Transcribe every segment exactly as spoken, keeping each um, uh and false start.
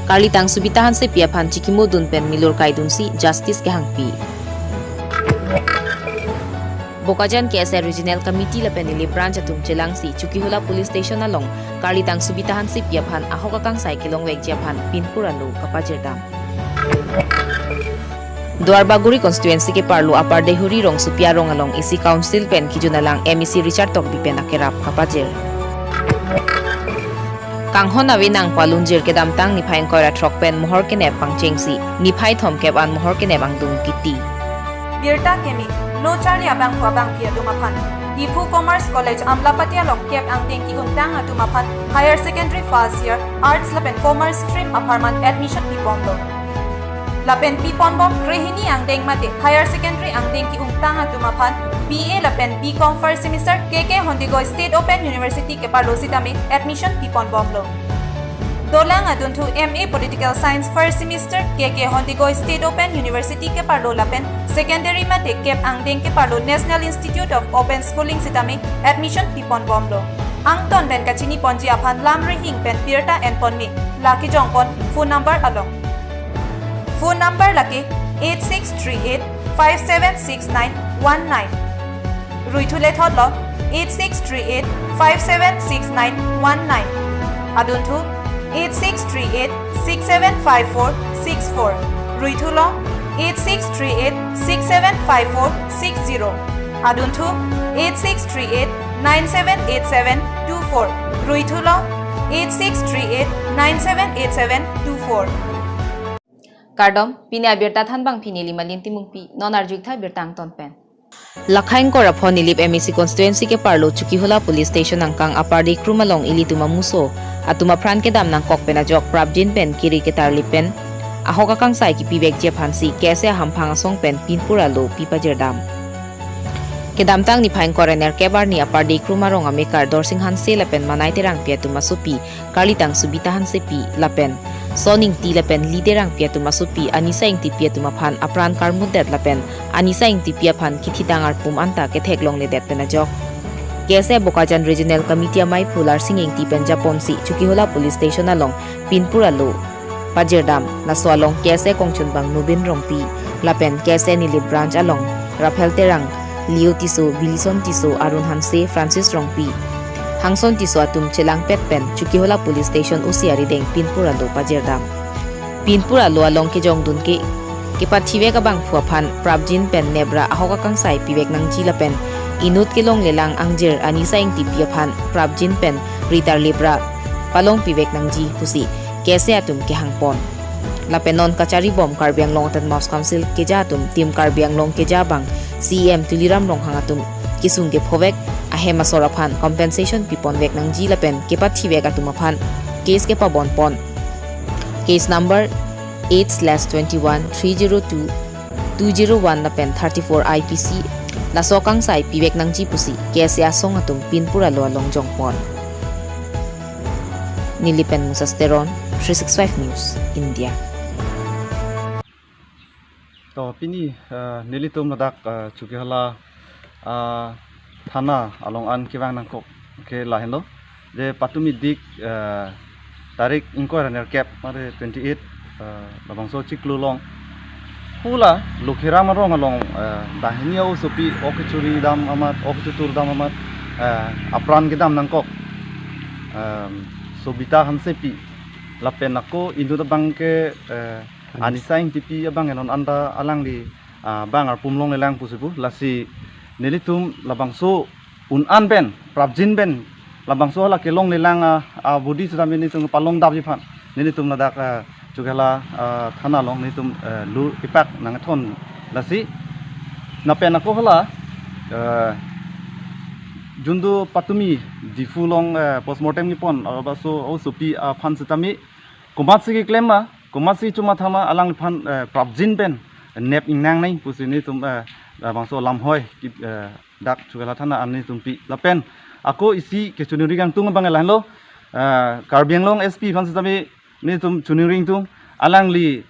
Karlitang Subita Hansepi aphan chikimodun pen milur kaidunsi justice kehangpi. Bokajan K S A Regional Committee lapen Nilip Branch atum chelangsi Chokihola Police Station along Karlitang Subita Hansepi aphan ahok akangsai kelongvekji aphan pinpur alo kapajirdam. Duarbagori constituency keparlo Upper Deihori Rongsopi arong along isi council pen kijun alang M A C Richard Tokbi pen akerap kapajir. Kanghon ave nangpalunjir kedamtang niphai ingkoi ra throk pen mohor kenep pangchengsi niphai thomkep an mohor kenep angdung kiti. Birta keme, lo charli abangphu abangphi atum aphan. Diphu Commerce College Amlapati along kep angdeng ki-ungtang atum aphan Higher Secondary first year Arts lapen Commerce stream apharman admission piponlo. Lapen piponbom krehini angdeng mate Higher Secondary angdeng ki-ungtang atum aphan B A lapen B Com first semester K K Hondigoy State Open University keparlo sitame admission piponbomlo. Dolang adunthu M A Political Science first semester K K Hondigoy State Open University keparlo lapen secondary mate kep angdeng keparlo National Institute of Open Schooling sitame admission piponbomlo. Angton pen kachiniponji aphan lamrihing pen birta enponme, la kejongpon phone number along. Phone number lake eight six three eight five seven six nine one nine. Ruithu lethotlo eight six three eight five seven six nine one nine. Adunthu eight six three eight six seven five four six four. Ruithulo eight six three eight six seven five four six zero. Adunthu eight six three eight nine seven eight seven two four. Ruithulo eight six three eight nine seven eight seven two four. Kardom, pini abirta thanbang pini Limalin Timungpi, non arjuktha birta angton pen. Lakhai ingkoi ra pho Nilip M A C constituency keparlo Chokihola Police Station angkang Upper Deikrum along ilitum amuso atum apran kedam nangkok pen ajok prapjin pen kiri ketarlip pen ahok akangsai kipivekji aphansi K S A hamphang asong pen pinpur alo pipajirdam. Kedamtang niphai ingkoi ra nerkep arni Upper Deikrum arong amekar Dorsing Hanse lapen Manai Terangpi atum asopi Karlitang Subita Hansepi lapen Son Ingti lapen Li Terangpi atum asopi Anisa Ingtipi atum aphan apran karmutdet lapen Anisa Ingtipi aphan kithidang arpum anta kethek longledet pen ajok K S A Bokajan Regional Committee amei phu Larsing Ingti pen japonsi Chokihola Police Station along pinpur alo pajirdam. Laso along K S A kongchunbang Nobin Rongpi lapen K S A Nilip Branch along Rafael Terang, Leo Tisso, Bilison Tisso, Arun Hanse, Francis Rongpi, Hangson Tisso atum chelangpet pen Chokihola Police Station O C arideng pinpur alo pajirdam. Pinpur alo along kejongdun ke kepathivek abangphu aphan prapjin pen nepra ahok akangsai pivek nangji lapen inut kelonglelang angjir Anisa Ingtipi aphan prapjin pen ritarlipra palongpivek nangji pusi K S A atum kehangpon. Lapen non kacharibom Karbi Anglong Autonomous Council keja atum Team Karbi Anglong keja abang C E M Tuliram Ronghang atum kesung kephovek ahem asor aphan compensation piponvek nangji lapen kepathivek atum aphan case kepabonpon. Case number eight slash twenty-one three zero two two zero one lapen thirty-four I P C laso akangsai pivek nangji pusi K S A asong atum pinpur alo along jongpon. Nilip pen Musa Teron, three six five News, India. To pini, eh, nelitum ladak, eh, Chokihola, eh, thana along an kevang nangkok ke lahenlo. Je patumi dik, eh, tarik ingkoi ra nerkep, mari twenty-eight, eh, labangso chiklo along. Hula Lokhiram arong along, eh, dahini aosopi ok kechuri dam amat, ok kechutur dam amat, eh, apran kedam nangkok. Em, Sobita Hansepi lapen ako inut abang ke, eh, Anis. Anisa Ingtipi abang enon anta alangli, ah, bang arpum longlelang pusi pu, lasi nelitum labangso un-an pen, prapjin pen, labangso hala kelonglelang, ah, ah, budi sitame nelitum palongdapji aphan nelitum ladak, ah, Chokihola, ah, thana along nelitum, eh, lur ipak nangthon lasi. Lapen ako hala, eh, jun do patumi Diphu along, eh, postmortem kepon, ah, laso aosopi aphan sitame komatsi keklem ma, komatsi chomatha ma alangliphan, eh, prapjin pen nep ingnang nai pusi nelitum, eh, labangso lamhoi ki, eh, dak Chokihola thana an nelitum pi. Lapen ako isi kechoningri kangtung abang lahenlo, eh, Karbi Anglong S P aphan sitame nelitum choningri ingtung, alangli,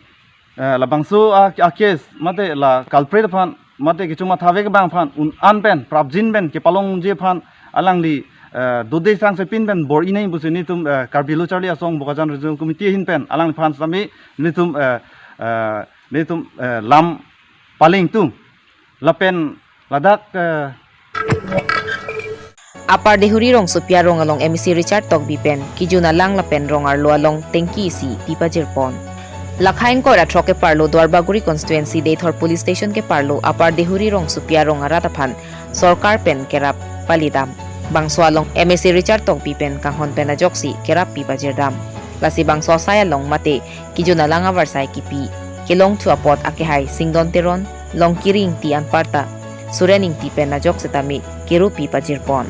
eh, labangso a, a case mate la culprit aphan mate kechomathavek abang aphan un-an pen prapjin pen kepalongji aphan alangli eh, dode sangse pin pen bor-i nangji pusi nelitum, eh, Karbi Lo Charli Asong Bokajan Regional Committee ahin pen alangliphan sami nelitum, eh, eh, nelitum, eh, lam paleng tung. Lapen ladak, eh, Upper Deihori Rongsopi arong along M A C Richard Tokbi pen kejun alang lapen rong arlo along tengki isi pi pajirpon. Lakha ingkoi ra throk keparlo Duarbagori constituency Deithor police station keparlo Upper Deihori Rongsopi arong arat aphan sorkar pen kerap palidam. Bangso along M A C Richard Tokbi pen kanghon pen ajoksi kerap pi pajirdam. Lasi bangso asai along mate kejun alang avarsai kipi kelongthu apot akehai Singdon Teron, Longkiri Ingti anparta Suren Ingti pen ajok setame kerupi pajirpon.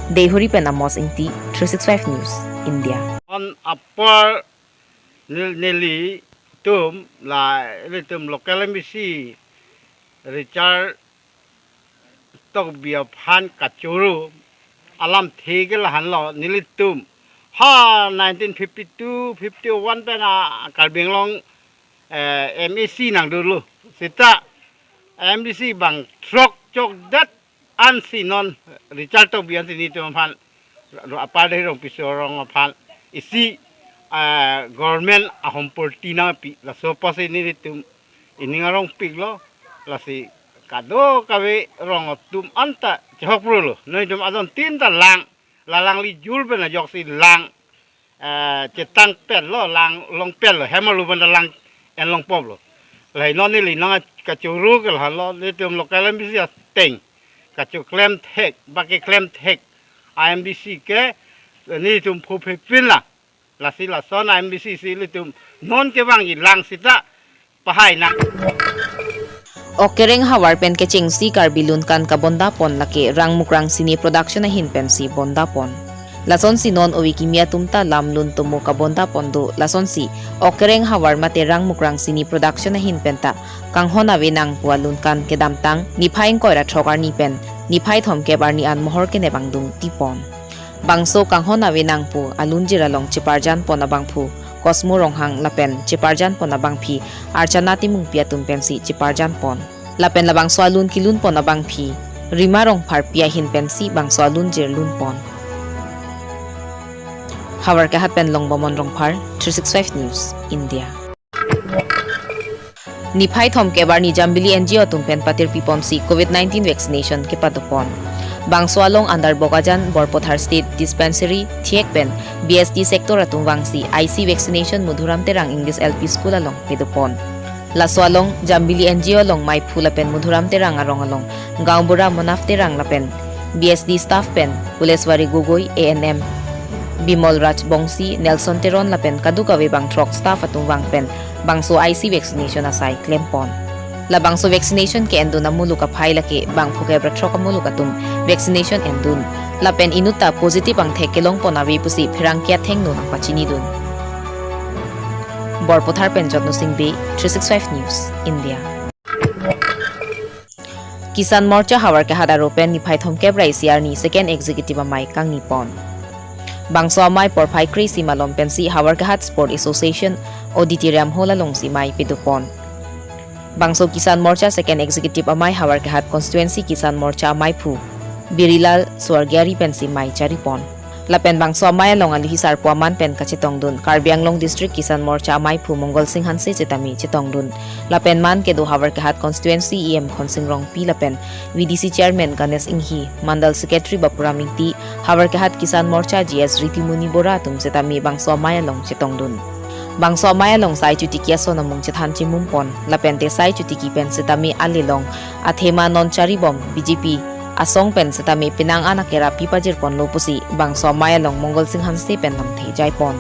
Deihori pen Amos Ingti, three six five News, India. On apar nel-, nelitum la, nelitum local M A C Richard Tokbi aphan kachoro alamthe ke lahenlo, nelitum ha nineteen fifty-two fifty-one pen a Karbi Anglong, eh, M A C nangdolo. Seta M D C bang throk chokdet ansi non Richard Tokbi ansi nelitum aphan, ro Upper Deihori Rongsopi arong aphan isi, eh, government ahom porti nangpi, laso apotsi nelitum ining arongpiklo. Lasi kadokave rong atum anta chehok prolo. Nelitum adon tin ta lang, la langli jul pen ajoksi lang, eh, chetang petlo, lang long petlo, hem arlo pen ta lang en long poplo. Lahei non neli nangkachoro ke lahenlo, nelitum local M D C ateng kachoklem thek, ba keklem thek a M D C ke nelitum phophe pinlang. Lasi lason a M D C si nelitum non kevangji lang seta pahai nang. Okereng havar pen kechengsi Karbi Lunkan kabondapon lake Rangmukrang Cine Production ahin pensi bondapon. Lasonsi non ove kimi atum ta lam lun tomo kabondapon do, lasonsi Okereng havar mate Rangmukrang Cine Production ahin penta kanghon ave nangpu alunkan kedamtang niphai ingkoi ra throk arni pen niphai thomkep arni an mohor kenep angdung tipon. Bangso kanghon ave nangpu alunjir along cheparjanpon abangphu Cosmo Ronghang lapen cheparjanpon abangphi Archana Timungpi atum pensi cheparjanpon. Lapen labangso alun kelunpon abangphi Rima Rongpharpi ahin pensi bangso alunjir lunpon. Havarkehat pen Longbomon Rongphar, three six five News, India. Niphai thomkep arni Jambili N G O atum pen patirpiponsi Covid nineteen vaccination kepadopon. Bangso along under Bokajan Borpothar State Dispensary, Thiek pen B S D sector atum vangsi I C vaccination Madhuram Terang English L P School along pedopon. Laso along Jambili N G O along maiphu lapen Madhuram Terang arong along Gaonbura Manaf Terang lapen B S D staff pen Puleswari Gogoi, A N M Bimol Raj Bongsi, Nelson Teron lapen kadokave bang throk staff atum vang pen bangso I C vaccination asai klempon. Labangso vaccination ke-endun amuluk aphai lake bangphu kep ra throk amuluk atum vaccination endun. Lapen inutta positive angthek kelongpon ave pusi pherangke athengno nangpachinidun. Borpothar pen Jotno Singh Bey, three six five News, India. Kisan Morcha Havarkehat aro pen niphai thomkep ra isi arni Second Executive Amei kangnipon. Bangso amei porphai kre-isi malom pensi Havarkehat Sport Association Auditorium Hall alongsi mei pedopon. Bangso Kisan Morcha Second Executive Amei Havarkehat Constituency Kisan Morcha ameiphu Birilal Swargiari pensi mei charipon. Lapen bangso amei along alohi sarpo aman pen kachetongdun Karbi Anglong District Kisan Morcha ameiphu Mongol Singh Hanse setame chetongdun. Lapen man kedo Havarkehat Constituency E M Khonsing Rongpi lapen V D C Chairman Ganesh Inghi, Mandal Secretary Bapuram Ingti, Havarkehat Kisan Morcha G S Ritimuni Bora atum setame bangso amei along chetongdun. Bangso amei along sai chotiki ason amung chethan chimumpon, lapen te sai chotiki pen setame alilong athema non charibom B J P asong pen setame penang an akerap pi pajirponlo pusi bangso amei along Mongol Singh Hanse pen lamthe jaipon.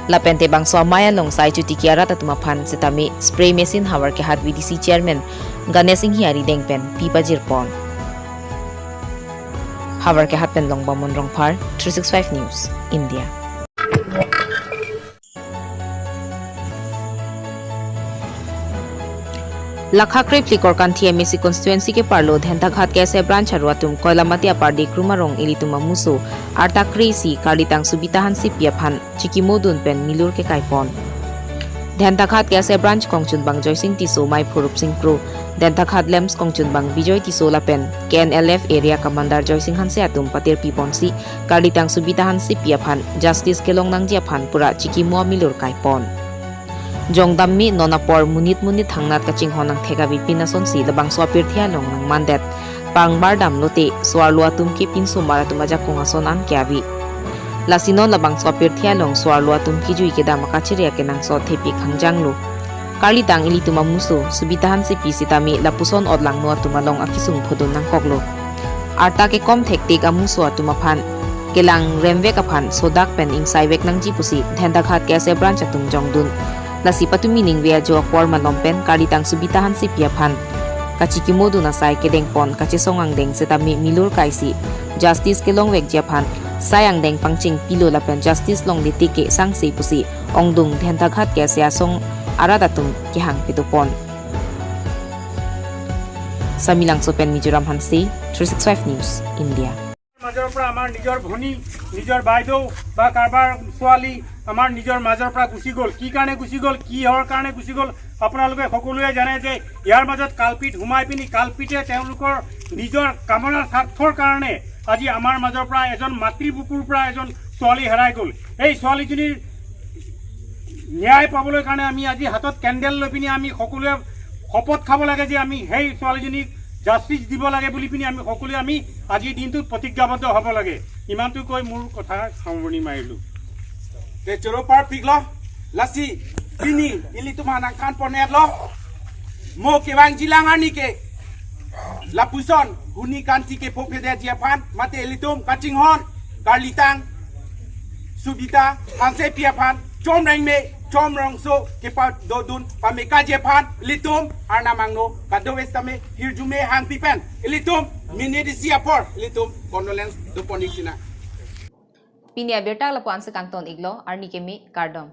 Lapen te bangso amei along sai chotiki arat atum aphan setame spray machine Havarkehat V D C Chairman Ganesh Inghi arideng pen pi pajirpon. Havarkehat pen Longbomon Rongphar, three six five News, India. Lakha krephli Korkanthi M A C constituency keparlo Dhentaghat K S A branch aro atum Koilamati Upper Dekrum arong ilitum amuso arta kre-isi karlitang Subita Hansepi aphan chikimodun pen milur kekaipon. Dentaghat K S A Branch kongchunbang Joysing Tisso, Maiphu Rupsing Kro, Dentaghat LAMPS kongchunbang Bijoy Tisso lapen K N L F Area Commander Joysing Hanse atum patirpi ponsi karlitang Subita Hansepi aphan justice kelong nangji aphan pura chikimo amilur kaipon. Jongdammi non apor monit monit thangnat kachinghon angthek avepin asonsi labangso apirthe along nangmandet. Pangbardam lote so-arlo atum ke pinsomar atum ajakong ason an ke ave. Lasi non labangso apirthe along so-arlo atum kejui kedam akachere akenangsot thepik hangjanglo. Karlitang ilitum amuso Subita Hansepi sitame lapuson otlangno atum along akisung phodun nangkoklo. Arta kekom thektik amuso atum aphan kelang remvek aphan sodak pen ingsai vek nangji pusi Dentaghat K S A Branch atum jongdun. Lasi patumi ningve ajo apor malom pen karlitang Subita Hansepi aphan kachikimo dun asai kedengpon kachesong angdeng setame milur kaisi justice kelong vekji aphan sai angdeng pangcheng pilo lapen justice longle tike sangse pusi ongdung Dentaghat K S A asong arat atum kehang pitupon. Samilangso pen Mizoram Hanse, three six five News, India. মাজৰ পৰা আমাৰ নিজৰ ভনী, নিজৰ বাইদেউ বা কাৰোবাৰ ছোৱালী আমাৰ নিজৰ মাজৰ পৰা গুচি গ'ল। কি কাৰণে গুচি গ'ল, কিহৰ কাৰণে গুচি গ'ল, আপোনালোকে সকলোৱে জানে যে ইয়াৰ মাজত কালপিত সোমাই পিনি কালপিতে তেওঁলোকৰ নিজৰ কামনাৰ স্বাৰ্থৰ কাৰণে আজি আমাৰ মাজৰ পৰা এজন মাতৃ বুকুৰ পৰা এজন ছোৱালী হেৰাই গ'ল। এই ছোৱালীজনীৰ ন্যায় পাবলৈ কাৰণে আমি আজি হাতত কেণ্ডেল লৈ পিনি আমি সকলোৱে শপত খাব লাগে যে আমি সেই ছোৱালীজনীক জাষ্টিচ দিব লাগে বুলি পিনি আমি সকলোৱে আমি আজিৰ দিনটোত প্ৰতিজ্ঞাবদ্ধ হ'ব লাগে। ইমানটো কৈ মোৰ কথা সামৰণি মাৰিলোঁ। Te choro parpiklo, lasi pini ilitum hanang than ponetlo. Mo kevangjilang arni ke lapuson huni kanti kepo phedetji aphan mate ilitum kachinghon karlitang Subita Hansepi aphan chomreng me chomrongso kepadodun pamekaji aphan ilitum arnam angno kadokave sitame hirjume hangpi pen ilitum minute isi apor ilitum condolence doponik sina. Pini abirta lapu-an si kangton-iklo, arni keme kardom.